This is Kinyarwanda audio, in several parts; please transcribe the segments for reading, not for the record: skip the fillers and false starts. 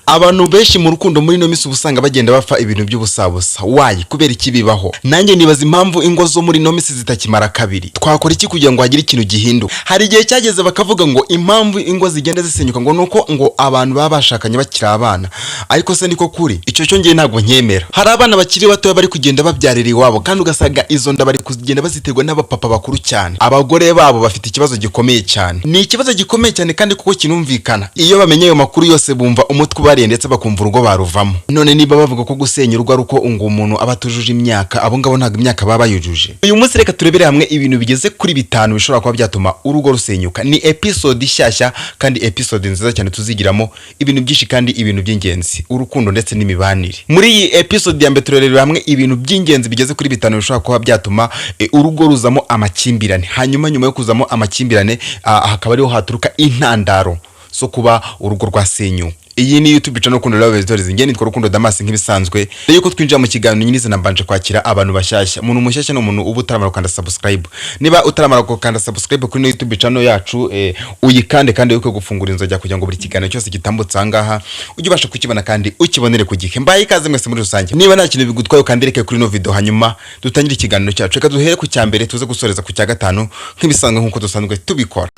Abantu benshi mu rukundo muri ino minsi uba usanga bagenda bapfa ibintu by'ubusabusa. Why? Kubera iki bibaho? Nanjye nibaza impamvu ingo zo muri ino minsi zitakimara kabiri. Twakora iki kugira ngo hagire ikintu gihinduka? Hari igihe cyageze bakavuga ngo impamvu ingo zigenda zisenyuka ngo nuko ngo abantu baba bashakanye bakiri abana. Ariko se niko kuri? Icyo cyo ngiye ntabwo nkemera. Hari abana bakiri batoya bari kugenda babyarira iwabo, kandi ugasanga izo nda bari kugenda baziterwa n'abapapa bakuru cyane. Abagore babo bafite ikibazo gikomeye cyane. Ni ikibazo gikomeye cyane kandi kuko kinumvikana. Iyo bamenye ayo makuru yose, bumva umutwe ubariye, ndetse bakumva urugo baruvamo. None niba bavuga ko gusenya urugo ari uko ngo umuntu aba atujuje imyaka, abo ngabo ntabwo imyaka baba bayujuje. Uyu munsi reka turebere hamwe ibintu bigeze kuri bitanu bishobora kuba byatuma urugo rusenyuka. Ni episode nshyashya kandi episode nziza cyane, tuzigiramo ibintu byinshi kandi ibintu by'ingenzi, urukundo ndetse n'imibanire. Muri iyi episode ya mbere turebera hamwe ibintu by'ingenzi bigeze kuri bitanu bishobora kuba byatuma urugo ruzamo amakimbirane. Hanyuma nyuma yo kuzamo amakimbirane, hakaba ariho haturuka intandaro zo kuba urugo rwasenyuka. Iyi ni YouTube channel Rukundo Love Stories. Njye nitwa Rukundo Damas nk'ibisanzwe. Mbere yuko twinjira mu kiganiro nyirizina, mbanje kwakira abantu bashyashya. Umuntu mushyashya ni umuntu uba utaramara gukanda subscribe. Niba utaramara gukanda subscribe kuri ino YouTube channel yacu, uyikande kandi wibuke gufungura inzogera kugira ngo buri kiganiro cyose gitambutse aha ngaha ujye ubasha kukibona kandi ukibonere ku gihe. Mbaye ikaze mwese muri rusange. Niba nta kintu bigutwaye, ukandereke kuri ino video, hanyuma dutangire ikiganiro cyacu. Reka duhere ku cya mbere, tuze gusoreza ku cya gatanu nk'ibisanzwe, nk'uko dusanzwe tubikora.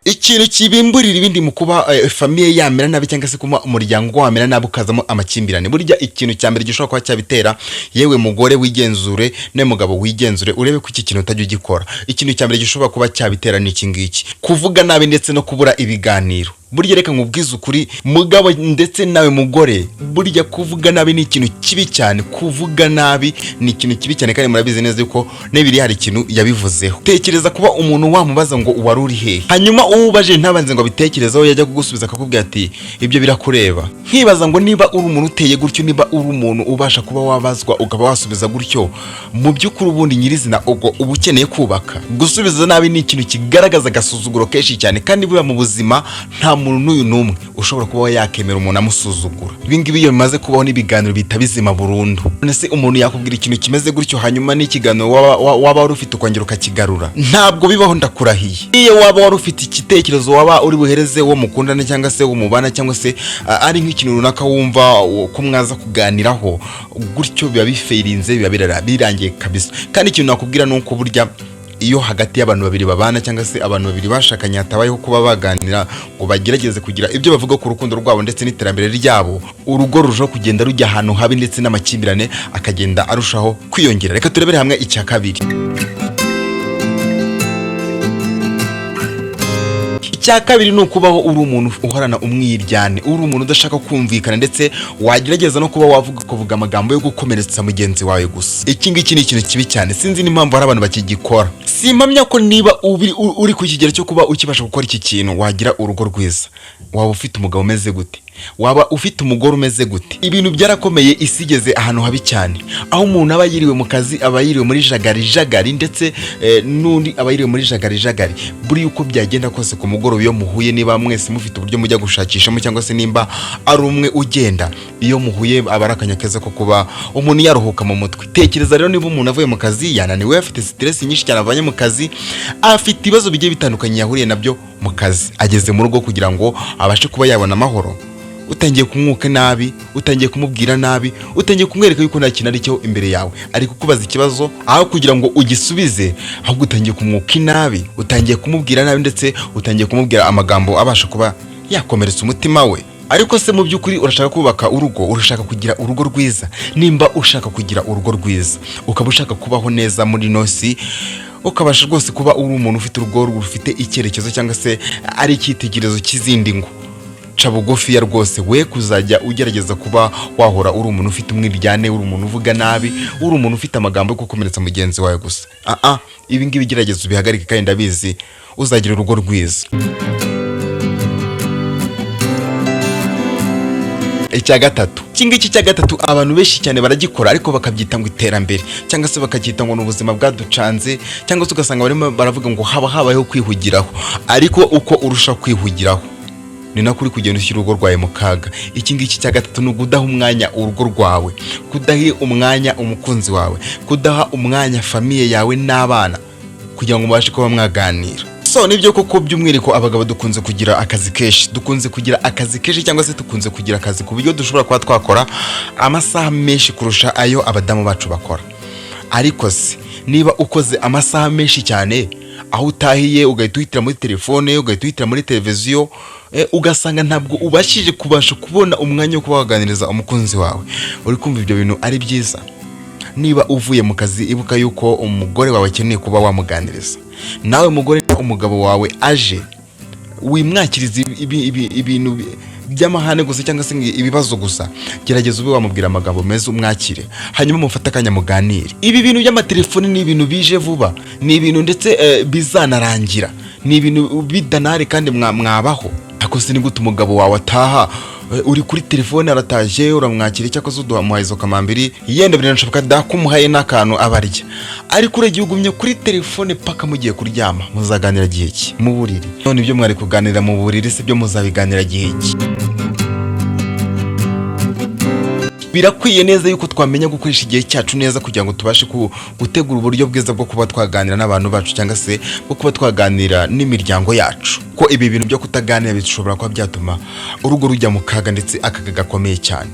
Ikintu kibimburira ibindi mu kuba famille yamera nabi cyangwa se kuba umuryango wamera nabi ukazamo amakimbirane, burya ikintu cya mbere gishobora kuba cyabitera, yewe mugore wigenzure, nawe mugabo wigenzure urebe ko iki kintu utajya ugikora, ikintu cya mbere gishobora kuba cyabitera ni iki ngiki: kuvuga nabi ndetse no kubura ibiganiro. Burya reka nkubwize ukuri, mugabo ndetse nawe mugore, burya kuvuga nabi ni ikintu kibi cyane. Kuvuga nabi ni ikintu kibi cyane, kandi murabizi neza yuko n'ibiri hari ikintu yabivuzeho. Tekereza kuba umuntu wamubaza ngo wari uri hehe, hanyuma uwo ubaje ntabanze ngo abitekerezeho, yajya kugusubiza akakubwira ati: "Ibyo birakureba." Nkibaza ngo niba uri umuntu uteye gutyo, niba uri umuntu ubasha kuba wabazwa ukaba wasubiza gutyo, mu by'ukuri ubundi nyirizina ubwo uba ukeneye kubaka? Gusubiza nabi ni ikintu kigaragaza agasuzuguro kenshi cyane, kandi buriya mu buzima nta muntu n'uyu n'umwe ushobora kuba yakemera umuntu amusuzugura. Ibi ngibi iyo bimaze kubaho, n'ibiganiro bihita bizima burundu. None se umuntu yakubwira ikintu kimeze gutyo, hanyuma n'ikiganiro waba wari ufite ukongera ukakigarura? Ntabwo bibaho, ndakurahiye. Iyo waba wari ufite igitekerezo waba uri buhereze uwo mukundana cyangwa se uwo mubana, cyangwa se ari nk'ikintu runaka wumva ko mwaza kuganiraho, gutyo biba bifailinze, biba birangiye kabisa. Kandi ikintu nakubwira ni uko burya iyo hagati y'abantu babiri babana cyangwa se abantu babiri bashakanye hatabayeho kuba baganira ngo bagerageze kugira ibyo bavuga ku rukundo rwabo ndetse n'iterambere ryabo, urugo rurushaho kugenda rujya ahantu habi, ndetse n'amakimbirane akagenda arushaho kwiyongera. Reka turebere hamwe icya kabiri. Icya kabiri ni ukubaho uri umuntu uhorana umwiryane, uri umuntu udashaka kumvikana, ndetse wagerageza no kuba wavuga kuvuga amagambo yo gukomeretsa mugenzi wawe gusa. Iki ngiki ni ikintu kibi cyane, sinzi n'impamvu hari abantu bakigikora. Simpamya ko niba uri ku kigero cyo kuba ukibasha gukora iki kintu wagira urugo rwiza. Waba ufite umugabo umeze gute? Waba ufite umugore umeze gute? Ibintu byarakomeye, isi igeze ahantu habi cyane, aho umuntu aba yiriwe mu kazi, aba yiriwe muri jagari jagari, ndetse n'undi aba yiriwe muri jagari jagari. Buriya uko byagenda kose, ku mugoroba iyo muhuye, niba mwese mufite uburyo mujya gushakishamo cyangwa se nimba ari umwe ugenda, iyo muhuye aba ari akanya keza ko kuba umuntu yaruhuka mu mutwe. Tekereza rero niba umuntu avuye mu kazi yananiwe, afite stress nyinshi cyane avanye mu kazi, afite ibibazo bigiye bitandukanye yahuriye nabyo mu kazi, ageze mu rugo kugira ngo abashe kuba yabona amahoro, utangiye kumwuka nabi, utangiye kumubwira nabi, utangiye kumwereka yuko nta kintu ari cyo imbere yawe. Ari kukubaza ikibazo, aho kugira ngo ugisubize ahubwo utangiye kumwuka inabi, utangiye kumubwira nabi, ndetse utangiye kumubwira amagambo abasha kuba yakomeretsa umutima we. Ariko se mu by'ukuri urashaka kubaka urugo? Urashaka kugira urugo rwiza? Nimba ushaka kugira urugo rwiza, ukaba ushaka kubaho neza muri ino si, ukabasha rwose kuba uri umuntu ufite urugo rufite icyerekezo cyangwa se ari icyitegererezo cy'izindi ngo, ca bugufiya rwose. We kuzajya ugerageza kuba wahora uri umuntu ufite umwiryane, uri umuntu uvuga nabi, uri umuntu ufite amagambo yo gukomeretsa mugenzi wawe gusa. Ibi ngibi gerageza ubihagarike, kandi ndabizi uzagira urugo rwiza. Icya gatatu, iki ngiki cya gatatu abantu benshi cyane baragikora, ariko bakabyita ngo iterambere, cyangwa se bakacyita ngo ni ubuzima bwaducanze, cyangwa se ugasanga barimo baravuga ngo haba habayeho kwihugiraho. Ariko uko urushaho kwihugiraho Ni nako uri kugenda ushyira urugo rwawe mu kaga. Iki ngiki cya gatatu ni ukudaha umwanya urugo rwawe, kudaha umwanya umukunzi wawe, kudaha umwanya famille yawe n'abana kugira ngo mubashe kuba mwaganira. So nibyo koko, by'umwihariko abagabo dukunze kugira akazi kenshi, dukunze kugira akazi kenshi cyangwa se dukunze kugira akazi ku buryo dushobora kuba twakora amasaha menshi kurusha ayo abadamu bacu bakora. Ariko se niba ukoze amasaha menshi cyane, aho utahiye ugahita uhitira muri telefone, ugahita uhitira muri televiziyo, ugasanga ntabwo ubashije kubasha kubona umwanya wo kuba waganiriza umukunzi wawe, uri kumva ibyo bintu ari byiza? Niba uvuye mu kazi, ibuka yuko umugore wawe akeneye kuba wamuganiriza. Nawe mugore, umugabo wawe aje, wimwakiriza ibintu by'amahane gusa cyangwa se ibibazo gusa. Gerageza ube wamubwira amagambo meza, umwakire, hanyuma mufate akanya muganire. Ibi bintu by'amatelefoni ni ibintu bije vuba, ni ibintu ndetse bizanarangira, ni ibintu bidanari kandi mwabaho. Ariko se ni gute umugabo wawe ataha, uri kuri telefone, aratashye, uramwakira, icyakoze uduhamuhaye izo kamambiri, yenda biranashoboka da ko umuhaye n'akantu abarya, ariko uragiye ugumye kuri telefone paka mugiye kuryama? Muzaganira gihe ki mu buriri? None ibyo mwari kuganira mu buriri si byo muzabiganira gihe ki? Birakwiye neza yuko twamenya gukoresha igihe cyacu neza kugira ngo tubashe gutegura uburyo bwiza bwo kuba twaganira n'abantu bacu cyangwa se bwo kuba twaganira n'imiryango yacu, ko ibi bintu byo kutaganira bishobora kuba byatuma urugo rujya mu kaga, ndetse akaga gakomeye cyane.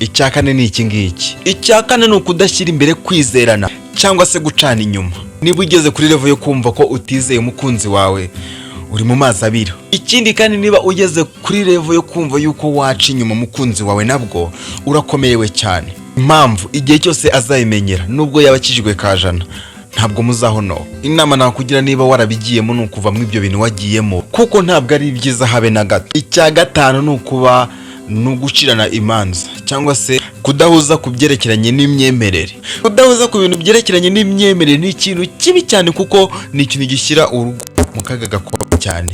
Icya kane ni iki ngiki. Icya kane ni ukudashyira imbere kwizerana cyangwa se gucana inyuma. Niba ugeze kuri level yo kumva ko utizeye umukunzi wawe, uri mu mazi abira. Ikindi kandi, niba ugeze kuri level yo kumva yuko waca inyuma umukunzi wawe, nabwo urakomerewe cyane. Impamvu, igihe cyose azabimenyera, nubwo yaba akijijwe kajana, ntabwo muzahonoka. Inama nakugira niba warabigiyemo ni ukuva muri ibyo bintu wagiyemo, kuko ntabwo ari byiza habe na gato. Icya gatanu ni ukuba ni ugucirana imanza cyangwa se kudahuza ku byerekeranye n'imyemerere. Kudahuza ku bintu byerekeranye n'imyemerere ni ikintu kibi cyane, kuko ni ikintu gishyira urugo mu kaga gakomeye cyane.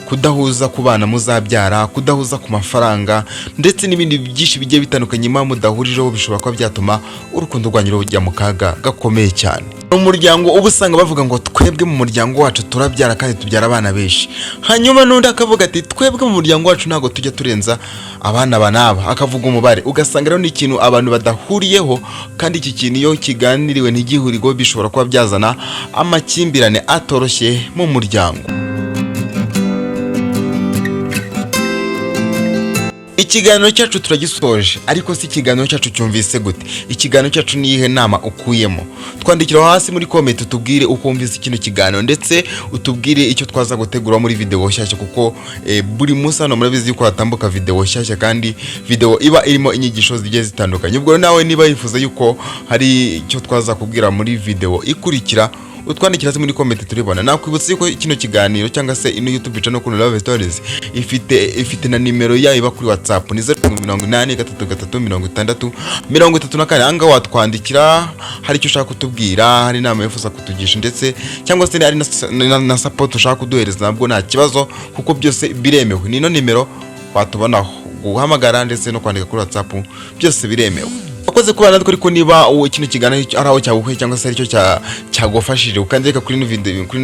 Kudahuza ku bana muzabyara, kudahuza ku mafaranga ndetse n'ibindi byinshi bigiye bitandukanye impamvu mudahurijeho, bishobora kuba byatuma urukundo rwanyu rujya mu kaga gakomeye cyane. Umuryango uba usanga bavuga ngo: "Twebwe mu muryango wacu turabyara kandi tubyara abana benshi," hanyuma n'undi akavuga ati: "Twebwe mu muryango wacu ntabwo tujya turenza abana aba n'aba," akavuga umubare. Ugasanga rero ni ikintu abantu badahuriyeho, kandi iki kintu iyo kiganiriwe ntigihurirweho bishobora kuba byazana amakimbirane atoroshye mu muryango. Ikiganiro cyacu turagisoje, ariko si ikiganiro cyacu cyumvise gute? Ikiganiro cyacu ni iyihe nama ukuyemo? Twandikira aho hasi muri comment, utubwire uko wumvise kino kiganiro, ndetse utubwire icyo twaza gutegura muri video nshyashya, kuko buri munsi hano murabizi yuko hatambuka video nshyashya, kandi video iba irimo inyigisho zigiye zitandukanye. Ubwo nawe niba wifuza yuko hari icyo twaza kubwira muri video ikurikira, utwandikira hasi muri comment turibona. Nakwibutsa yuko kino kiganiro cyangwa se ino YouTube channel Rukundo Love Stories ifite na nimero yayo iba kuri WhatsApp, ni 0783 33 60 34. Ahangaha watwandikira hari icyo ushaka kutubwira, hari inama wifuza kutugisha, ndetse cyangwa se hari na support ushaka kuduhereza, nabwo nta kibazo kuko byose biremewe. Ni ino nimero watubonaho, guhamagara ndetse no kwandika kuri WhatsApp byose biremewe. Wakoze kuba natwe. Ariko niba uwo kino kiganiro ari aho cyagukuye cyangwa se aricyo cyagufashije, ukandika kuri ino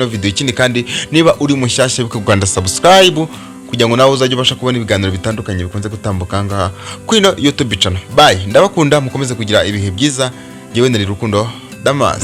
video. Ikindi kandi, niba uri mushyashya, wibuke gukanda subscribe kugira ngo nawe uzajye ubasha kubona ibiganiro bitandukanye bikunze gutambuka aha ngaha kuri ino YouTube channel. Bye, ndabakunda, mukomeze kugira ibihe byiza. Njyewe nari Rukundo Damas.